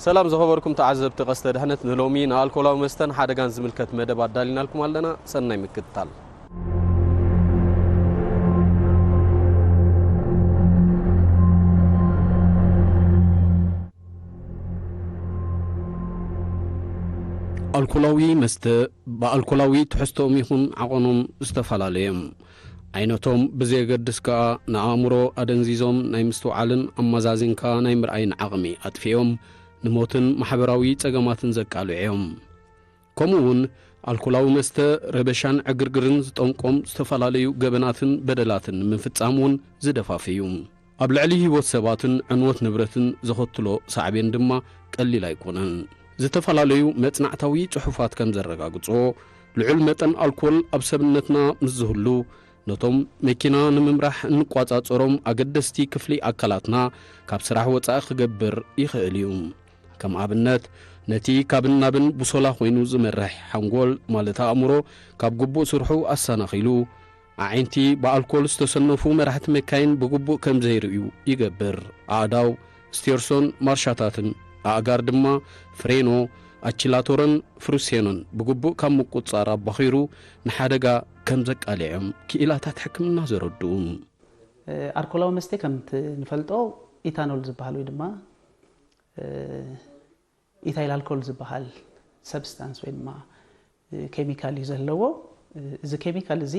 ሰላም ዝኸበርኩም ተዓዘብቲ ቀስተ ድሕነት፣ ንሎሚ ንኣልኮላዊ መስተን ሓደጋን ዝምልከት መደብ ኣዳሊናልኩም ኣለና። ሰናይ ምክትታል። ኣልኮላዊ መስተ ብኣልኮላዊ ትሕዝቶኦም ይኹን ዓቐኖም ዝተፈላለዩ እዮም። ዓይነቶም ብዘየገድስ ከኣ ንኣእምሮ ኣደንዚዞም ናይ ምስትውዓልን ኣመዛዚንካ ናይ ምርኣይን ዓቕሚ ኣጥፊኦም ንሞትን ማሕበራዊ ጸገማትን ዘቃልዑ እዮም። ከምኡ እውን ኣልኮላዊ መስተ ረበሻን ዕግርግርን ዝጠንቆም ዝተፈላለዩ ገበናትን በደላትን ንምፍጻም እውን ዝደፋፍ እዩ። ኣብ ልዕሊ ህይወት ሰባትን ዕንወት ንብረትን ዘኸትሎ ሳዕቤን ድማ ቀሊል ኣይኮነን። ዝተፈላለዩ መጽናዕታዊ ጽሑፋት ከም ዘረጋግጾ፣ ልዑል መጠን ኣልኮል ኣብ ሰብነትና ምስ ዝህሉ፣ ነቶም መኪና ንምምራሕ እንቋጻጸሮም ኣገደስቲ ክፍሊ ኣካላትና ካብ ስራሕ ወጻኢ ክገብር ይኽእል እዩ። ከም ኣብነት፣ ነቲ ካብን ናብን ቡሶላ ኮይኑ ዝመርሕ ሓንጎል፣ ማለት ኣእምሮ፣ ካብ ግቡእ ስርሑ ኣሰናኺሉ፣ ኣዒንቲ ብኣልኮል ዝተሰነፉ መራሕቲ መካይን ብግቡእ ከም ዘይርእዩ ይገብር። ኣእዳው፣ ስቴርሶን ማርሻታትን ኣእጋር ድማ ፍሬኖ፣ ኣችላቶረን ፍሩሴኖን ብግቡእ ካብ ምቁጽጻር ኣባኺሩ ንሓደጋ ከም ዘቃልዕም ክኢላታት ሕክምና ዘረድኡ። ኣልኮላዊ መስተ ከምቲ ንፈልጦ ኢታኖል ዝበሃል ወይ ድማ ኢታይል ኣልኮል ዝበሃል ሰብስታንስ ወይ ድማ ኬሚካል እዩ ዘለዎ። እዚ ኬሚካል እዚ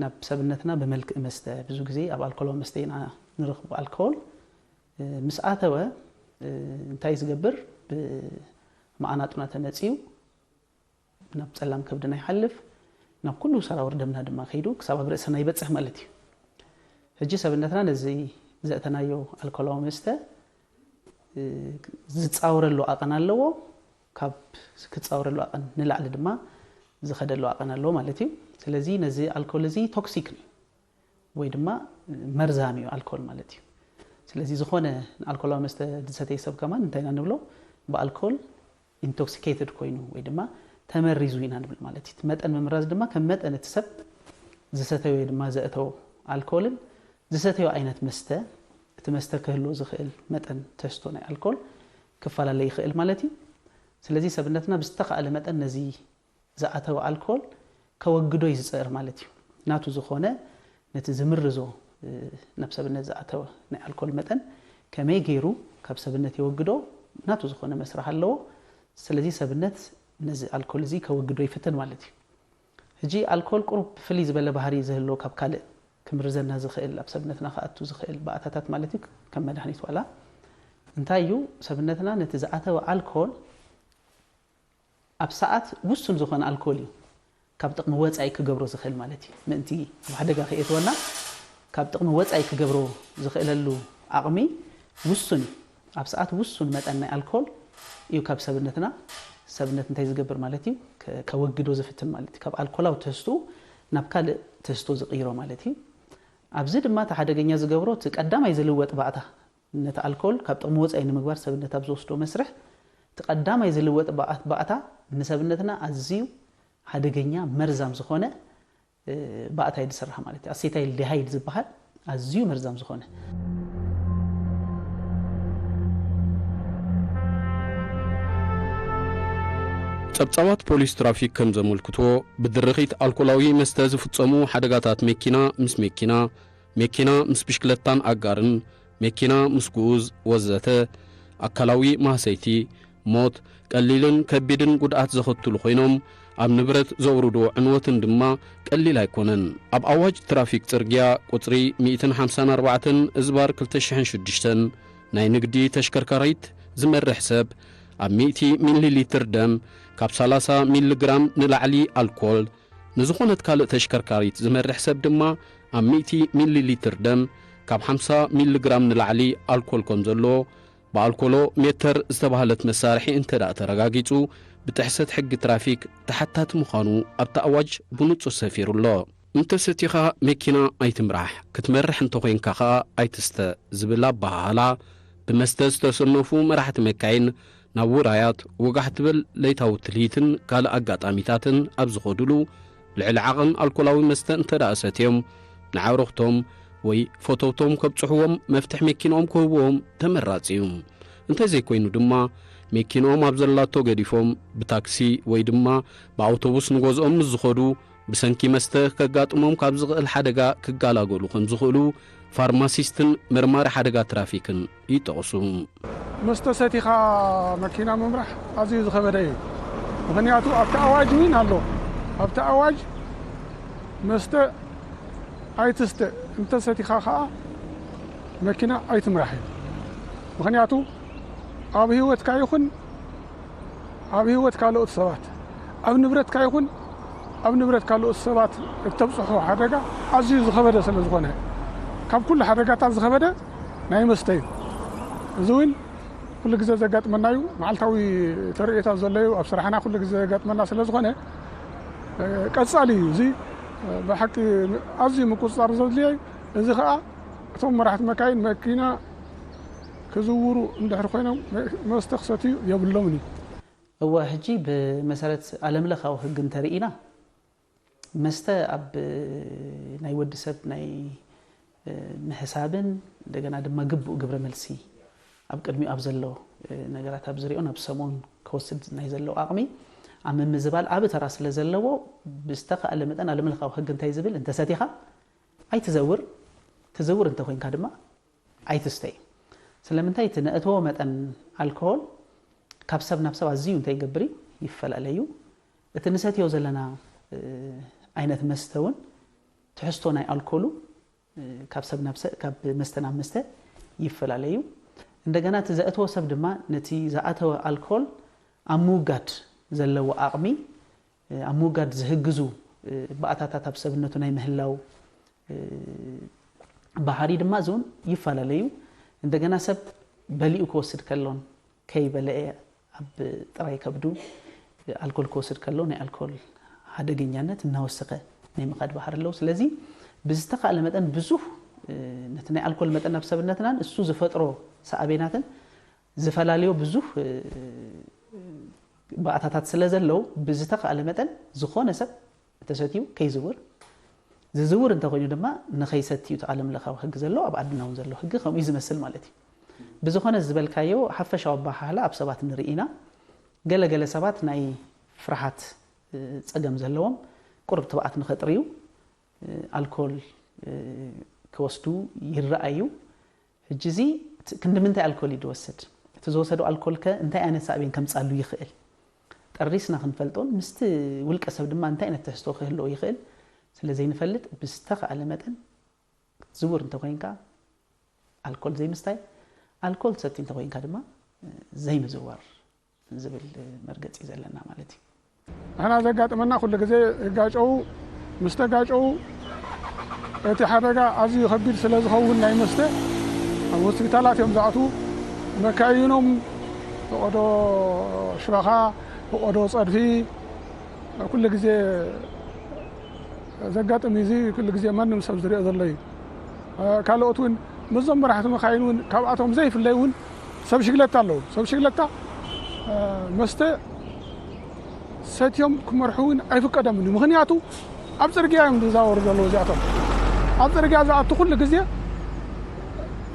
ናብ ሰብነትና ብመልክዕ መስተ፣ ብዙ ግዜ ኣብ ኣልኮላዊ መስተ ኢና ንረኽቦ። ኣልኮል ምስ ኣተወ እንታይ ዝገብር? ብመኣናጡና ተመፅዩ ናብ ጸላም ከብድና ይሓልፍ፣ ናብ ኩሉ ሰራውር ደምና ድማ ከይዱ ክሳብ ኣብ ርእስና ይበጽሕ ማለት እዩ። ሕጂ ሰብነትና ነዚ ዘእተናዮ ኣልኮላዊ መስተ ዝጻወረሉ ኣቐን ኣለዎ። ካብ ክጻወረሉ ኣቐን ንላዕሊ ድማ ዝኸደሉ ኣቐን ኣለዎ ማለት እዩ። ስለዚ ነዚ ኣልኮል እዚ ቶክሲክ እዩ ወይ ድማ መርዛም እዩ ኣልኮል ማለት እዩ። ስለዚ ዝኾነ ኣልኮላዊ መስተ ዝሰተየ ሰብ ከማን እንታይ ኢና ንብሎ? ብኣልኮል ኢንቶክሲኬትድ ኮይኑ ወይ ድማ ተመሪዙ ኢና ንብል ማለት እዩ። እቲ መጠን ምምራዝ ድማ ከም መጠን እቲ ሰብ ዝሰተዮ ወይ ድማ ዘእተዎ ኣልኮልን ዝሰተዮ ዓይነት መስተ፣ እቲ መስተ ክህልዎ ዝኽእል መጠን ተስቶ ናይ ኣልኮል ክፈላለ ይኽእል ማለት እዩ። ስለዚ ሰብነትና ብዝተኻእለ መጠን ነዚ ዝኣተወ ኣልኮል ከወግዶ እዩ ዝጽዕር ማለት እዩ። ናቱ ዝኾነ ነቲ ዝምርዞ ናብ ሰብነት ዝኣተወ ናይ ኣልኮል መጠን ከመይ ገይሩ ካብ ሰብነት የወግዶ ናቱ ዝኾነ መስርሕ ኣለዎ። ስለዚ ሰብነት ነዚ ኣልኮል እዚ ከወግዶ ይፍትን ማለት እዩ። ሕጂ ኣልኮል ቁሩብ ፍልይ ዝበለ ባህሪ ዝህልዎ ካብ ካልእ ክምርዘና ዝኽእል ኣብ ሰብነትና ክኣቱ ዝኽእል ባእታታት ማለት እዩ ከም መድሃኒት ዋላ እንታይ እዩ ሰብነትና ነቲ ዝኣተወ ኣልኮል ኣብ ሰዓት ውሱን ዝኾነ ኣልኮል እዩ ካብ ጥቕሚ ወፃኢ ክገብሮ ዝኽእል ማለት እዩ። ምእንቲ ኣብ ሓደጋ ከየእትወና ካብ ጥቕሚ ወፃኢ ክገብሮ ዝኽእለሉ ዓቕሚ ውሱን እዩ። ኣብ ሰዓት ውሱን መጠን ናይ ኣልኮል እዩ ካብ ሰብነትና ሰብነት እንታይ ዝገብር ማለት እዩ ከወግዶ ዝፍትን ማለት እዩ። ካብ ኣልኮላዊ ተስቱ ናብ ካልእ ተስቶ ዝቕይሮ ማለት እዩ። ኣብዚ ድማ እቲ ሓደገኛ ዝገብሮ እቲ ቀዳማይ ዝልወጥ ባእታ ነቲ ኣልኮል ካብ ጥቕሚ ወፃኢ ንምግባር ሰብነት ኣብ ዝወስዶ መስርሕ እቲ ቀዳማይ ዝልወጥ ባእታ ንሰብነትና ኣዝዩ ሓደገኛ መርዛም ዝኾነ ባእታ እዩ ዝስራሕ ማለት እዩ። ኣሴታይል ዲሃይድ ዝበሃል ኣዝዩ መርዛም ዝኾነ። ጸብጻባት ፖሊስ ትራፊክ ከም ዘመልክትዎ፣ ብድርኺት ኣልኮላዊ መስተ ዝፍጸሙ ሓደጋታት መኪና ምስ መኪና፣ መኪና ምስ ብሽክለታን ኣጋርን፣ መኪና ምስ ግኡዝ ወዘተ ኣካላዊ ማህሰይቲ፣ ሞት፣ ቀሊልን ከቢድን ጉድኣት ዘኸትሉ ኮይኖም ኣብ ንብረት ዘውርዶ ዕንወትን ድማ ቀሊል ኣይኮነን። ኣብ ኣዋጅ ትራፊክ ጽርግያ ቁጽሪ ሚእትን ሓምሳን ኣርባዕተን እዝባር ክልተ ሽሕን ሽዱሽተን ናይ ንግዲ ተሽከርካሪት ዝመርሕ ሰብ ኣብ ሚእቲ ሚሊ ሊትር ደም ካብ ሰላሳ ሚሊ ግራም ንላዕሊ ኣልኮል ንዝኾነት ካልእ ተሽከርካሪት ዝመርሕ ሰብ ድማ ኣብ ሚእቲ ሚሊ ሊትር ደም ካብ ሓምሳ ሚሊ ግራም ንላዕሊ ኣልኮል ከም ዘለዎ ብኣልኮሎ ሜተር ዝተባህለት መሳርሒ እንተ ደኣ ተረጋጊጹ ብጥሕሰት ሕጊ ትራፊክ ተሓታቲ ምዃኑ ኣብቲ ኣዋጅ ብንጹር ሰፊሩ ኣሎ። እንተ ሰቲኻ መኪና ኣይትምራሕ፣ ክትመርሕ እንተኾይንካ ኸኣ ኣይትስተ ዝብል ኣበሃህላ ብመስተ ዝተሰነፉ መራሕቲ መካይን ናብ ውራያት፣ ወጋሕ ትብል ለይታዊ ትልሂትን ካልእ ኣጋጣሚታትን ኣብ ዝኸዱሉ፣ ልዕሊ ዓቐን ኣልኮላዊ መስተ እንተ ደኣ ሰትዮም፣ ንዓዕሩኽቶም ወይ ፈተውቶም ከብጽሕዎም መፍትሕ መኪንኦም ክህብዎም ተመራጺ እዩ። እንተዘይኮይኑ ድማ፣ መኪንኦም ኣብ ዘላቶ ገዲፎም ብታክሲ ወይ ድማ ብኣውቶቡስ ንገዝኦም ምስ ዝኸዱ፣ ብሰንኪ መስተ ከጋጥሞም ካብ ዝኽእል ሓደጋ ክጋላገሉ ከም ዝኽእሉ ፋርማሲስትን መርማሪ ሓደጋ ትራፊክን ይጠቕሱ። መስተ ሰቲኻ መኪና ምምራሕ ኣዝዩ ዝኸበደ እዩ። ምኽንያቱ ኣብቲ ኣዋጅ እውን ኣሎ። ኣብቲ ኣዋጅ መስተ ኣይትስተ፣ እንተ ሰቲኻ ኸዓ መኪና ኣይትምራሕ እዩ። ምኽንያቱ ኣብ ህይወትካ ይኹን ኣብ ህይወት ካልኦት ሰባት፣ ኣብ ንብረትካ ይኹን ኣብ ንብረት ካልኦት ሰባት እተብፅሖ ሓደጋ ኣዝዩ ዝኸበደ ስለ ዝኾነ፣ ካብ ኩሉ ሓደጋታት ዝኸበደ ናይ መስተ እዩ። እዚ እውን ኩሉ ግዜ ዘጋጥመና እዩ። መዓልታዊ ተርእዮታት ዘሎ እዩ። ኣብ ስራሕና ኩሉ ግዜ ዘጋጥመና ስለ ዝኾነ፣ እ፣ ቀጻሊ እዩ። እዚ፣ እ፣ ብሓቂ ኣዝዩ ምቁጽጻር ዘድልዮ እዩ። እዚ ኸኣ እቶም መራሕቲ መካይን መኪና ክዝውሩ እንድሕር ኮይኖም መ-፣ መስተ ክሰትዩ የብሎምን እዩ። እወ፣ ሕጂ ብመሰረት ዓለምለኻዊ ሕጊ እንተርኢና፣ መስተ ኣብ ናይ ወዲ ሰብ ናይ፣ እ፣ ምሕሳብን እንደገና ድማ ግቡእ ግብረ መልሲ ኣብ ቅድሚኡ ኣብ ዘሎ፣ እ፣ ነገራት ኣብ ዝሪኦን ኣብ ሰምኦን ክወስድ ናይ ዘለዎ ዓቕሚ ኣብ ምምዝባል ዓቢ ተራ ስለ ዘለዎ፣ ብዝተኻእለ መጠን ዓለምለኻዊ ሕጊ እንታይ ዝብል፣ እንተሰቲኻ ኣይትዘውር፣ ትዝውር እንተኮይንካ ድማ ኣይትስተይ። ስለምንታይ? እቲ ነእትዎ መጠን ኣልኮሆል ካብ ሰብ ናብ ሰብ ኣዝዩ እንታይ ይገብር እዩ? ይፈላለ እዩ። እቲ ንሰትዮ ዘለና፣ እ፣ ዓይነት መስተ እውን ትሕዝቶ ናይ ኣልኮሉ፣ እ፣ ካብ ሰብ ናብ ሰብ፣ ካብ መስተ ናብ መስተ ይፈላለ እዩ። እንደገና እቲ ዘእተዎ ሰብ ድማ ነቲ ዝኣተወ ኣልኮል ኣብ ምውጋድ ዘለዎ ዓቕሚ፣ እ፣ ኣብ ምውጋድ ዝህግዙ፣ እ፣ ባእታታት ኣብ ሰብነቱ ናይ ምህላው፣ እ፣ ባህሪ ድማ እዚ እውን ይፈላለ እዩ። እንደገና ሰብ በሊኡ ክወስድ ከሎን ከይበለአ ኣብ ጥራይ ከብዱ ኣልኮል ክወስድ ከሎ ናይ ኣልኮል ሓደገኛነት እናወሰኸ ናይ ምኻድ ባህሪ ኣለዎ። ስለዚ ብዝተኻእለ መጠን ብዙሕ፣ እ፣ ነቲ ናይ ኣልኮል መጠን ኣብ ሰብነትናን እሱ ዝፈጥሮ ሳዕቤናትን ዝፈላለዮ ብዙሕ፣ እ፣ ባእታታት ስለ ዘለዉ፣ ብዝተኻእለ መጠን ዝኾነ ሰብ እንተሰትዩ ከይዝውር፣ ዝዝውር እንተኾይኑ ድማ ንኸይሰቲ እዩ እቲ ዓለም ለኻዊ ሕጊ ዘሎ፣ ኣብ ዓድና እውን ዘሎ ሕጊ ከምኡ እዩ ዝመስል ማለት እዩ። ብዝኾነ ዝበልካዮ ሓፈሻዊ ኣበሃህላ ኣብ ሰባት ንርኢ ኢና። ገለ ገለ ሰባት ናይ ፍርሃት፣ እ፣ ጸገም ዘለዎም ቁሩብ ትብዓት ንኸጥርዩ፣ እ፣ ኣልኮል፣ እ፣ ክወስዱ ይረኣዩ። ሕጂ እዚ እቲ ክንዲ ምንታይ ኣልኮል እዩ ዝወስድ? እቲ ዝወሰዶ ኣልኮል ከ እንታይ ዓይነት ሳዕቤን ከምጻሉ ይኽእል? ጠሪስና ክንፈልጦን ምስቲ ውልቀ ሰብ ድማ እንታይ ዓይነት ትሕዝቶ ክህልዎ ይኽእል ስለ ዘይንፈልጥ ብዝተኻእለ መጠን ክትዝውር እንተኮይንካ ኣልኮል ዘይምስታይ፣ ኣልኮል ትሰቲ እንተኮይንካ ድማ ዘይምዝዋር ዝብል መርገጺ እዩ ዘለና ማለት እዩ። ንሕና ዘጋጥመና ኩሉ ግዜ ይጋጨው፣ ምስ ተጋጨው እቲ ሓደጋ ኣዝዩ ከቢድ ስለ ዝኸውን ናይ መስተ ኣብ ሆስፒታላት እዮም ዝኣትዉ። መካይኖም ፈቐዶ ሽባኻ፣ ፈቐዶ ጸድፊ፣ ኩሉ ግዜ ዘጋጥም እዩ። እዚ ኩሉ ግዜ ማንም ሰብ ዝሪኦ ዘሎ እዩ። ካልኦት እውን ምስዞም መራሕቲ መካይን እውን ካብኣቶም ዘይፍለይ እውን ሰብ ሽግለታ ኣለዉ። ሰብ ሽግለታ መስተ ሰትዮም ክመርሑ እውን ኣይፍቀደምን እዩ። ምኽንያቱ ኣብ ጽርግያ እዮም ዝዛወሩ ዘለዉ እዚኣቶም። ኣብ ጽርግያ ዝኣቱ ኩሉ ግዜ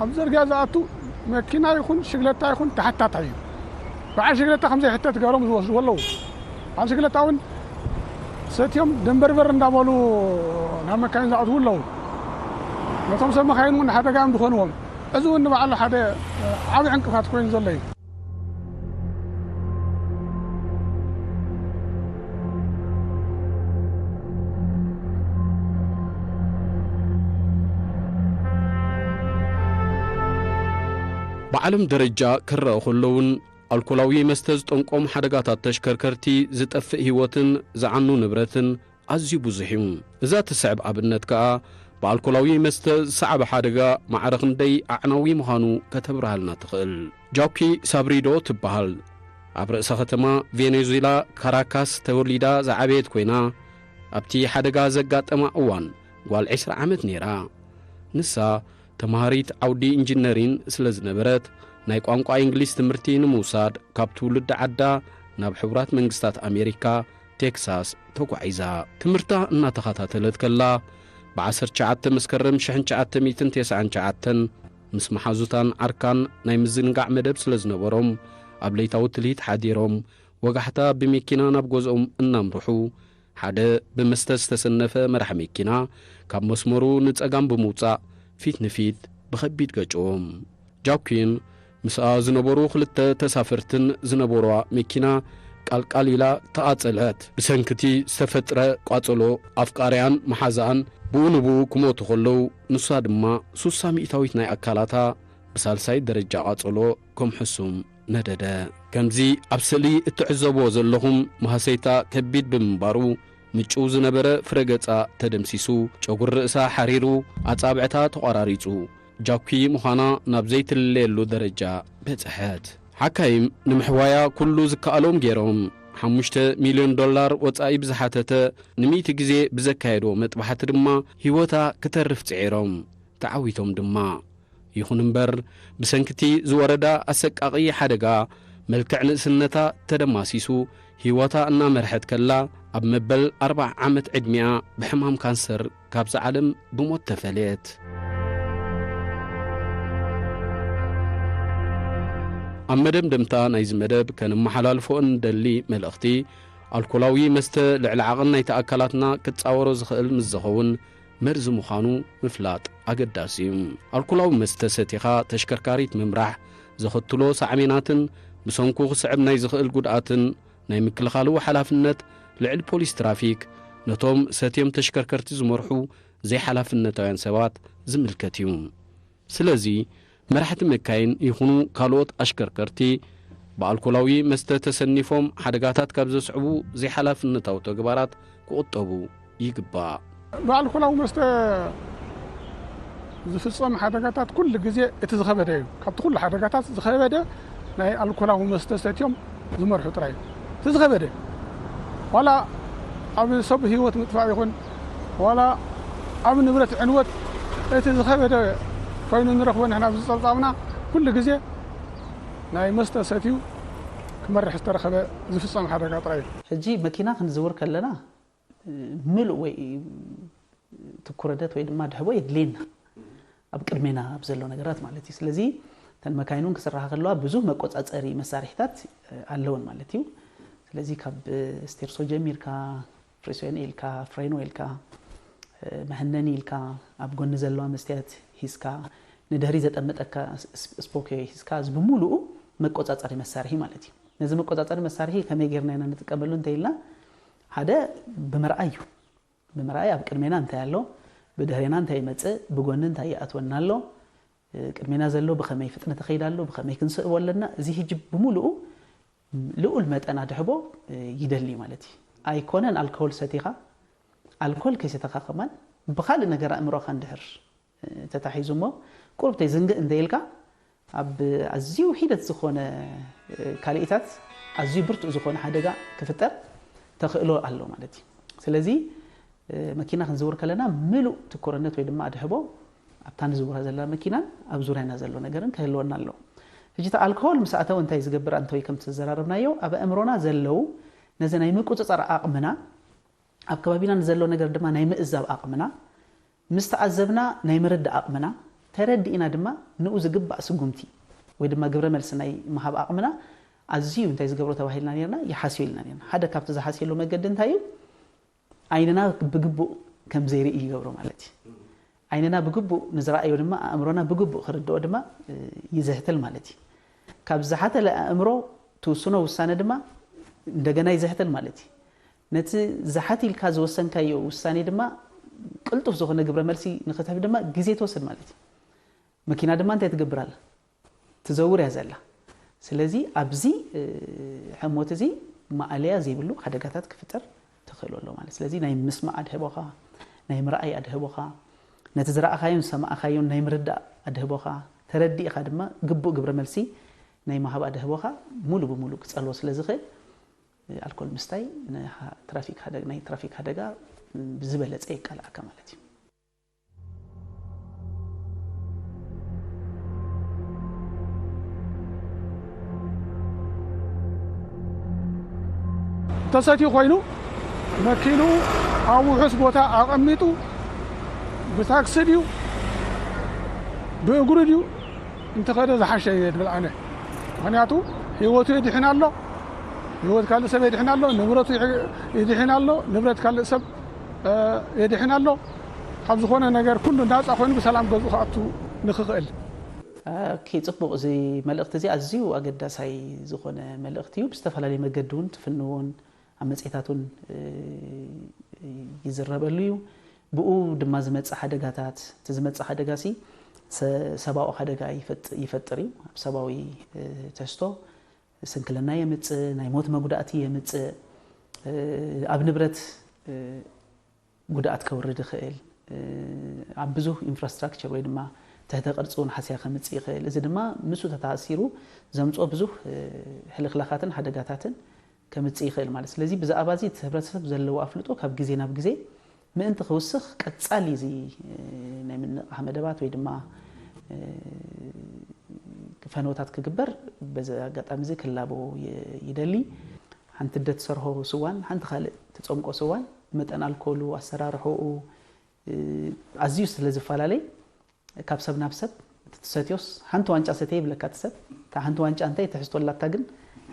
ኣብ ጽርግያ ዝኣቱ መኪና ይኹን ሽግለታ ይኹን ተሓታታይ እዩ። በዓል ሽግለታ ከም ዘይሕተት ገሮም ዝወስድዎ ኣለዉ። በዓል ሽግለታ እውን ሰትዮም ደንበርበር እንዳበሉ ናብ መካይን ዝኣትዉ ኣለዉ። ነቶም ሰብ መካይን እውን ሓደጋ እዮም ዝኾንዎም። እዚ እውን ንባዕሉ ሓደ ዓቢ ዕንቅፋት ኮይኑ ዘሎ እዩ። ብዓለም ደረጃ ክረአ ከሎ እውን ኣልኮላዊ መስተ ዝጠንቆም ሓደጋታት ተሽከርከርቲ፣ ዝጠፍእ ህይወትን ዝዓኑ ንብረትን ኣዝዩ ብዙሕ እዩ። እዛ ትስዕብ ኣብነት ከኣ ብኣልኮላዊ መስተ ዝሰዓበ ሓደጋ ማዕረ ክንደይ ኣዕናዊ ምዃኑ ከተብርሃልና ትኽእል። ጃኪ ሳብሪዶ ትበሃል። ኣብ ርእሰ ከተማ ቬኔዙዌላ ካራካስ ተወሊዳ ዝዓበየት ኮይና፣ ኣብቲ ሓደጋ ዘጋጠማ እዋን ጓል ዕስራ ዓመት ነይራ። ንሳ ተማሃሪት ዓውዲ ኢንጂነሪን ስለ ዝነበረት፣ ናይ ቋንቋ እንግሊዝ ትምህርቲ ንምውሳድ ካብ ትውልዲ ዓዳ ናብ ሕቡራት መንግስታት ኣሜሪካ ቴክሳስ ተጓዒዛ። ትምህርታ እናተኸታተለት ከላ፣ ብ ዓሰርተ ትሽዓተ መስከረም ሽሕን ትሽዓተ ሚእትን ተስዓን ትሽዓተን ምስ መሓዙታን ዓርካን ናይ ምዝንጋዕ መደብ ስለ ዝነበሮም፣ ኣብ ለይታዊ ትልሂት ሓዲሮም ወጋሕታ ብመኪና ናብ ገዝኦም እናምርሑ፣ ሓደ ብመስተ ዝተሰነፈ መራሕ መኪና ካብ መስመሩ ንጸጋም ብምውጻእ ፊት ንፊት ብኸቢድ ገጭዎም። ጃኩን ምስኣ ዝነበሩ ክልተ ተሳፈርትን ዝነበርዋ መኪና ቃልቃል ኢላ ተቓጸለት። ብሰንኪ እቲ ዝተፈጥረ ቋጸሎ ኣፍቃሪኣን መሓዛኣን ብኡ ንብኡ ክሞቱ ከለዉ፣ ንሳ ድማ ሱሳ ሚእታዊት ናይ ኣካላታ ብሳልሳይ ደረጃ ቃጸሎ ከም ሕሱም ነደደ። ከምዚ ኣብ ስእሊ እትዕዘብዎ ዘለኹም ማህሰይታ ከቢድ ብምንባሩ፣ ምጭው ዝነበረ ፍረ ገጻ ተደምሲሱ፣ ጨጉሪ ርእሳ ሓሪሩ፣ ኣጻብዕታ ተቋራሪጹ። ጃኩ ምዃና ናብ ዘይትልለየሉ ደረጃ በጽሐት። ሓካይም ንምሕዋያ ኩሉ ዝከኣሎም ገይሮም፣ ሓሙሽተ ሚልዮን ዶላር ወጻኢ ብዝሓተተ፣ ንሚእቲ ግዜ ብዘካየድዎ መጥባሕቲ ድማ ህይወታ ክተርፍ ጽዒሮም። ተዓዊቶም ድማ። ይኹን እምበር፣ ብሰንኪ እቲ ዝወረዳ ኣሰቃቒ ሓደጋ፣ መልክዕ ንእስነታ ተደማሲሱ፣ ህይወታ እናመርሐት ከላ፣ ኣብ መበል ኣርብዓ ዓመት ዕድሚኣ ብሕማም ካንሰር ካብዛ ዓለም ብሞት ተፈልየት። ኣብ መደምደምታ ናይዚ መደብ ከነመሓላልፎ እንደሊ መልእኽቲ፣ ኣልኮላዊ መስተ ልዕሊ ዓቕን ናይቲ ኣካላትና ክጻወሮ ዝኽእል ምስ ዝኸውን መርዚ ምዃኑ ምፍላጥ ኣገዳሲ እዩ። ኣልኮላዊ መስተ ሰቲኻ ተሽከርካሪት ምምራሕ ዘኸትሎ ሳዕቤናትን ብሰንኩ ክስዕብ ናይ ዝኽእል ጉድኣትን ናይ ምክልኻሉ ሓላፍነት ልዕሊ ፖሊስ ትራፊክ፣ ነቶም ሰትዮም ተሽከርከርቲ ዝመርሑ ዘይሓላፍነታውያን ሰባት ዝምልከት እዩ። ስለዚ፣ መራሕቲ መካይን ይኹኑ ካልኦት ኣሽከርከርቲ፣ ብኣልኮላዊ መስተ ተሰኒፎም ሓደጋታት ካብ ዘስዕቡ ዘይሓላፍነታዊ ተግባራት ክቑጠቡ ይግባእ። ብኣልኮላዊ መስተ ዝፍጸም ሓደጋታት ኩሉ ግዜ እቲ ዝኸበደ እዩ። ካብቲ ኩሉ ሓደጋታት ዝኸበደ ናይ ኣልኮላዊ መስተ ሰትዮም ዝመርሑ ጥራይ እዩ። እቲ ዝኸበደ፣ ዋላ ኣብ ሰብ ህይወት ምጥፋእ ይኹን፣ ዋላ ኣብ ንብረት ዕንወት፣ እቲ ዝኸበደ ኮይኑ ንረኽቦ ንሕና ኣብዚ ጸብጻብና። ኩሉ ግዜ ናይ መስተ ሰትዩ ክመርሕ ዝተረኸበ ዝፍጸም ሓደጋ ጥራይ እዩ። ሕጂ መኪና ክንዝውር ከለና፣ ምሉእ ወይ ትኩረደት ወይ ድማ ድሕቦ የድልየና፣ ኣብ ቅድሜና ኣብ ዘሎ ነገራት ማለት እዩ። ስለዚ እተን መካይን እውን ክስራሓ ከለዋ ብዙህ መቆጻጸሪ መሳርሒታት ኣለወን ማለት እዩ። ስለዚ ካብ ስቴርሶ ጀሚርካ፣ ፍሪሲዮን ኢልካ፣ ፍሬኖ ኢልካ፣ መሀነኒ ኢልካ፣ ኣብ ጎኒ ዘለዋ መስትያት ሂዝካ፣ ንድሕሪ ዘጠመጠካ ስ-፣ ስ-፣ ስፖኪዮ ሂዝካ፣ እዚ ብምሉኡ መቆጻጸሪ መሳርሒ ማለት እዩ። ነዚ መቆጻጸሪ መሳርሒ ከመይ ጌርና ኢና ንጥቀመሉ እንተኢልና፣ ሓደ ብምርኣይ እዩ። ብምርኣይ ኣብ ቅድሜና እንታይ ኣሎ፣ ብድሕሬና እንታይ ይመጽእ፣ ብጎኒ እንታይ ይኣትወና ኣሎ፣ ቅድሜና ዘሎ ብኸመይ ፍጥነት ይኸይድ ኣሎ፣ ብኸመይ ክንስእቦ ኣለና፣ እዚ ሕጂ ብምሉኡ ልኡል መጠን ኣድሕቦ ይደሊ ማለት እዩ። ኣይኮነን ኣልኮል ሰቲኻ፣ ኣልኮል ከይሰተኻ ከማን ብኻልእ ነገር ኣእምሮኻ እንድሕር ተታሒዙ እሞ፣ ቁሩብ ተይዝንግእ እንተ ኢልካ፣ ኣብ ኣዝዩ ሒደት ዝኾነ ካልኢታት ኣዝዩ ብርቱዕ ዝኾነ ሓደጋ ክፍጠር ተኽእሎ ኣሎ ማለት እዩ። ስለዚ መኪና ክንዝውር ከለና ምሉእ ትኩርነት ወይ ድማ ኣድሕቦ ኣብታ ንዝውራ ዘለና መኪናን ኣብ ዙርያና ዘሎ ነገርን ክህልወና ኣለዎ። ሕጂ እቲ ኣልኮል ምስ ኣተወ እንታይ ዝገብር ኣንተወይ ከምቲ ዝዘራረብናዮ ኣብ ኣእምሮና ዘለዉ ነዚ ናይ ምቁጽጻር ዓቕምና ኣብ ከባቢና ንዘሎ ነገር ድማ ናይ ምእዛብ ዓቕምና፣ ምስ ተኣዘብና ናይ ምርዳእ ዓቕምና፣ ተረዲእና ድማ ንኡ ዝግባእ ስጉምቲ ወይ ድማ ግብረ መልሲ ናይ ምሃብ ዓቕምና ኣዝዩ እንታይ ዝገብሮ ተባሂልና ነርና፣ ይሓስዮ ኢልና ነርና። ሓደ ካብቲ ዝሓስየሉ መገዲ እንታይ እዩ? ዓይንና ብግቡእ ከም ዘይርኢ ይገብሮ ማለት እዩ። ዓይንና ብግቡእ ንዝረኣዮ ድማ ኣእምሮና ብግቡእ ክርድኦ ድማ፣ እ፣ ይዝሕትል ማለት እዩ። ካብ ዝሓተለ ኣእምሮ ትውስኖ ውሳነ ድማ እንደገና ይዝሕትል ማለት እዩ። ነቲ ዝሓት ኢልካ ዝወሰንካዮ ውሳኔ ድማ ቅልጡፍ ዝኾነ ግብረ መልሲ ንክትህብ ድማ ግዜ ትወስድ ማለት እዩ። መኪና ድማ እንታይ ትገብር ኣላ? ትዘውር እያ ዘላ። ስለዚ ኣብዚ፣ እ፣ ሕሞት እዚ ማእለያ ዘይብሉ ሓደጋታት ክፍጠር ተኽእሎ ኣሎ ማለት። ስለዚ ናይ ምስማዕ ኣድህቦኻ፣ ናይ ምርኣይ ኣድህቦኻ፣ ነቲ ዝረኣኻዮን ዝሰማዕካዮን ናይ ምርዳእ ኣድህቦኻ፣ ተረዲእኻ ድማ ግቡእ ግብረ መልሲ ናይ ምሃብ ኣድህቦኻ ሙሉ ብሙሉ ክጸልዎ ስለ ዝኽእል፣ ኣልኮል ምስታይ ንሃ-፣ ትራፊክ ሓደ-፣ ናይ ትራፊክ ሓደጋ ብዝበለጸ የቃልዓካ ማለት እዩ። ተሰትዩ ኮይኑ መኪንኡ ኣብ ውሑስ ቦታ ኣቐሚጡ ብታክሲ ድዩ ብእግሩ ድዩ እንተኸደ ዝሓሸ እየ ድብል ኣነ። ምኽንያቱ ህይወቱ የድሕን ኣሎ፣ ህይወት ካልእ ሰብ የድሕን ኣሎ፣ ንብረቱ ይሕ- የድሕን ኣሎ፣ ንብረት ካልእ ሰብ እ፣ የድሕን ኣሎ። ካብ ዝኾነ ነገር ኩሉ ናፃ ኮይኑ ብሰላም ገዝኡ ክኣቱ ንክኽእል። ኦኬ፣ ፅቡቕ። እዚ መልእኽቲ እዚ ኣዝዩ ኣገዳሳይ ዝኾነ መልእኽቲ እዩ። ብዝተፈላለየ መገዲ እውን ትፍንዎን ኣብ መፅሄታት እውን እ፣ ይዝረበሉ እዩ። ብኡ ድማ ዝመፅእ ሓደጋታት፣ እቲ ዝመፅእ ሓደጋ ሲ ሰ- ሰብኣዊ ሓደጋ ይፈጥ- ይፈጥር እዩ። ኣብ ሰብኣዊ እ፣ ትሕዝቶ ስንክልና የምፅእ፣ ናይ ሞት መጉዳእቲ የምፅእ፣ እ፣ ኣብ ንብረት እ፣ ጉድኣት ከውርድ ይኽእል፣ እ፣ ኣብ ብዙህ ኢንፍራስትራክቸር ወይ ድማ ትሕተ ቅርፂ እውን ሓስያ ከምፅእ ይኽእል። እዚ ድማ ምስኡ ተተኣሲሩ ዘምፅኦ ብዙህ እ፣ ሕልኽላኻትን ሓደጋታትን ከምፅእ ይኽእል ማለት። ስለዚ ብዛዕባ እዚ እቲ ሕብረተሰብ ዘለዎ ኣፍልጦ ካብ ግዜ ናብ ግዜ ምእንቲ ክውስኽ ቀፃሊ እዚ እ፣ ናይ ምንቕቓሕ መደባት ወይ ድማ እ፣ ፈነወታት ክግበር በዚ ኣጋጣሚ እዚ ክላቦ ይ- ይደሊ። ሓንቲ ደትሰርሖ ስዋን ሓንቲ ካልእ ትፀምቆ ስዋን መጠን ኣልኮሉ፣ ኣሰራርሖኡ፣ እ፣ ኣዝዩ ስለ ዝፈላለይ ካብ ሰብ ናብ ሰብ እቲ ትሰትዮስ ሓንቲ ዋንጫ ሰተየ ይብለካ እቲ ሰብ። እታ ሓንቲ ዋንጫ እንታይ ትሕዝቶ ኣላታ ግን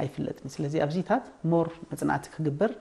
ኣይፍለጥን። ስለዚ ኣብዚታት ሞር መፅናዕቲ ክግበር